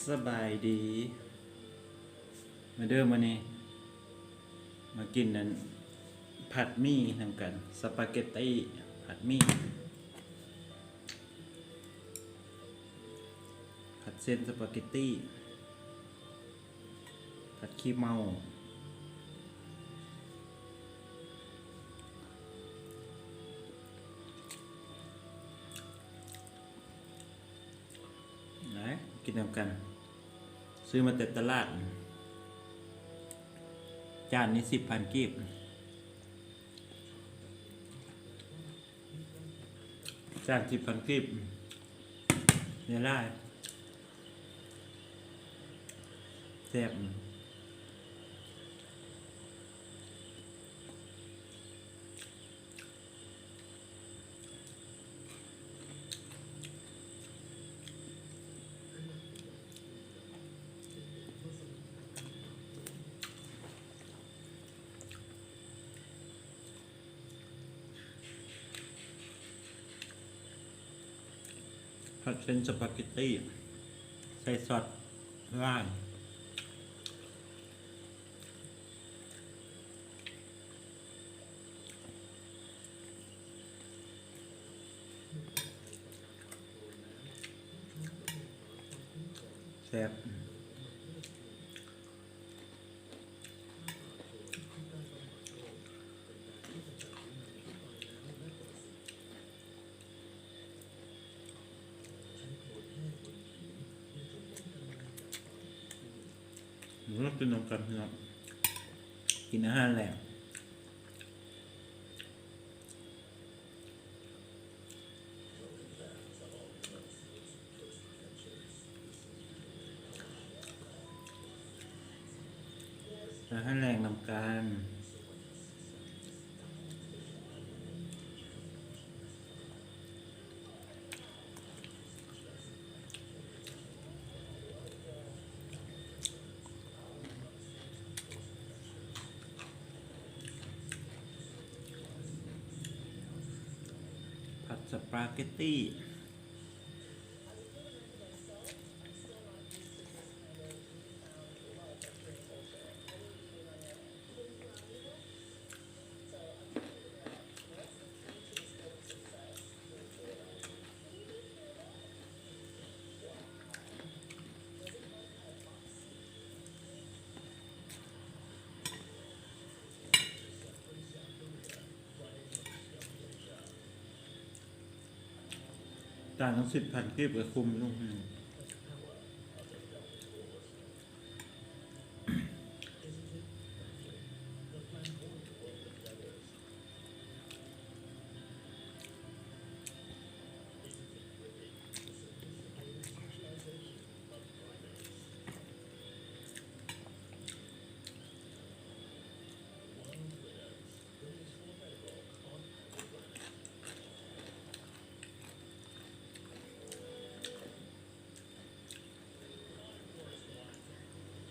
ສະບາຍດີ ມາເດີ ມື້ນີ້ມາກິນອັນ ຜັດໝີ່ນຳກັນ ສະປາເກັດຕີ ຜັດໝີ່ ຜັດເສັ້ນສະປາເກັດຕີ ຜັດຂີ້ເມົາ. ໄປ ກິນນຳກັນ ຊື້ມາແຕ່ຕະຫຼາດ ຈານນີ້ສິບພັນກີບ. ຈານສິບພັນກີບ ຫຼາຍໆ ແຊບ. ຜັດເສັ້ນສະປາເກັດຕີ ໃສ່ຊອດຫຼາຍ. ແຊບ. ມາກິນນຳກັນເນາະ ກິນອາຫານແລງ. ອາຫານແລງນຳກັນ. ຜັດສະປາເກັດຕີ. ຈ່າຍຕັ້ງສິບພັນກີບກໍຄຸ້ມຢູ່.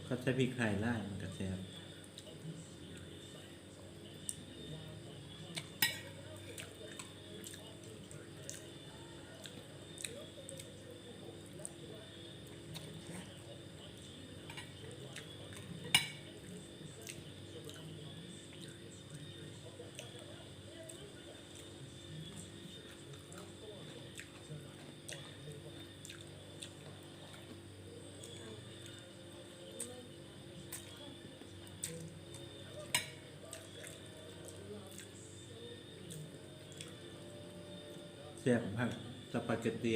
ຄັນໃສ່ພິກໄທຫຼາຍມັນກະແຊບ. ແຊບຄັກ ສະປາເກັດຕີ.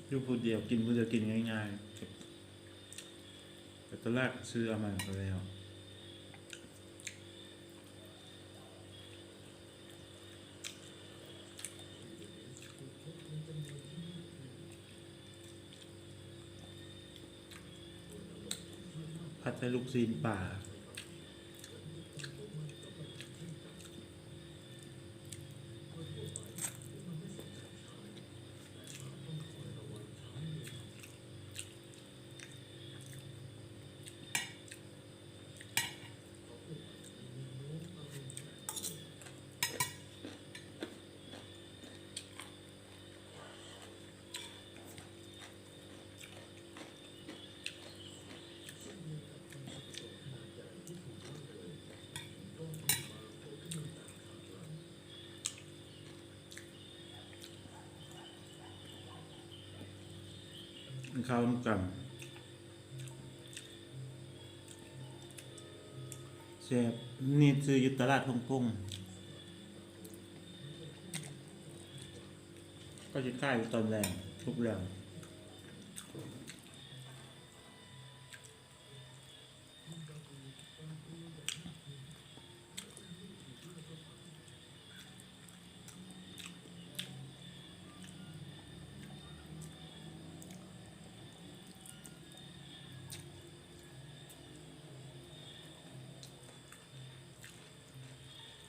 ຢູ່ຜູ້ດຽວ ກິນຜູ້ດຽວ ກິນງ່າຍໆ ໄປຕະຫຼາດຊື້ເອົາມາກໍແລ້ວ. ລູກຊີ້ນປາ. ກິນເຂົ້ານຳກັນ ແຊບ. ນີ້ຊື້ຢູ່ຕະຫຼາດທົ່ງປົງ ເຂົາຊິຂາຍຢູ່ຕອນແລງ ທຸກແລງ.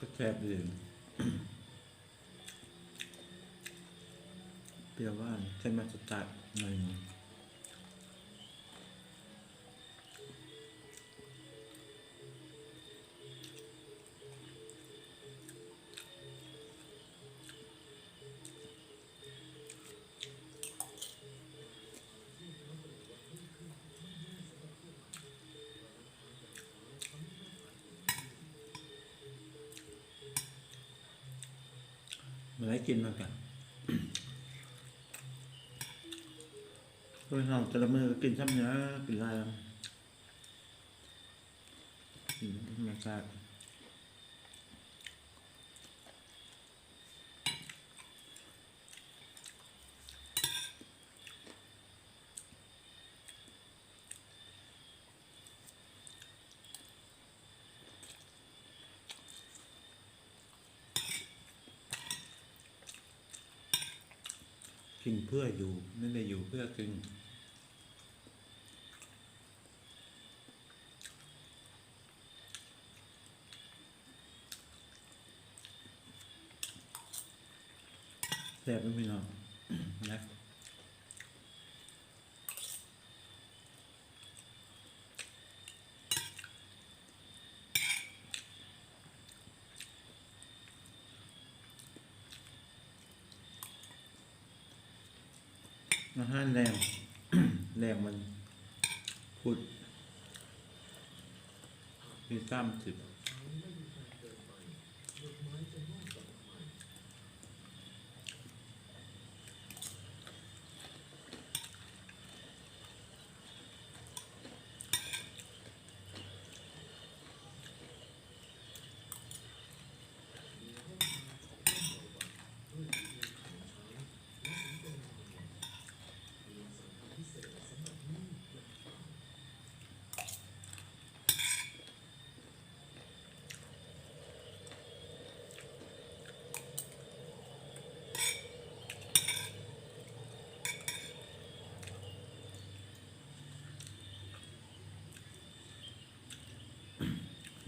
ກໍແຊບດີ. ປຽວຫວານ ໃສ່ມາສະຕາດໜ້ອຍໜຶ່ງ. ມາໄດ້ກິນນຳກັນ ເພິ່ນເຮົາແຕ່ລະມື້ກໍກິນຊ່ຳນີ້ ກິນຫຼາຍ ກິນທຳມະຊາດ. ກິນເພື່ອຢູ່ ແມ່ນໄດ້ຢູ່ເພື່ອກິນ. ແຊບເນາະພີ່ນ້ອງນະ. ອາຫານແລງ ແລງວັນພຸດ ທີສາມສິບ.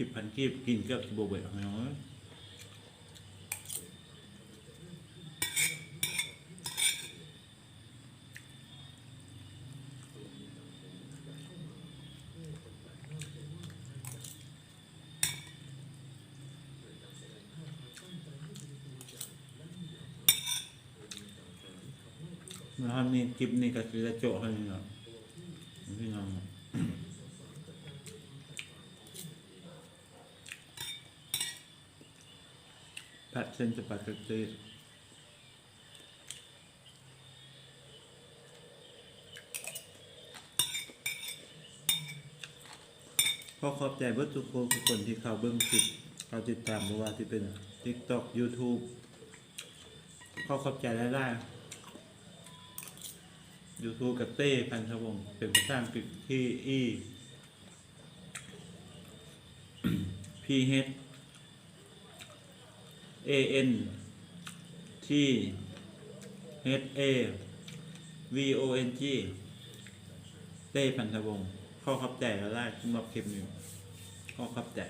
ສິບພັນກີບ ກິນເກືອບຊິບໍ່ເບິດ ພີ່ນ້ອງເອີຍ. ມາຮອດນີ້ ຄລິບນີ້ກໍຊິໄດ້ໂຈະເທົ່ານີ້ເນາະ ພີ່ນ້ອງ. ຜັດເສັ້ນສະປາເກັດຕີ. ຂໍຂອບໃຈເບິດທຸກຄົນ ທຸກຄົນທີ່ເຂົ້າເບິ່ງຄລິບ ເຂົ້າຕິດຕາມ ບໍ່ວ່າຊິເປັນ TikTok YouTube ຂໍຂອບໃຈຫຼາຍໆ. YouTube ກະເຕ້ ພັນທະວົງ ເປັນພາສາອັງກິດ T E P H A N T H A V O N G ເຕ້ ພັນທະວົງ. ຂໍຂອບໃຈຫຼາຍໆສຳລັບຄລິບນີ້. ຂໍຂອບໃຈ.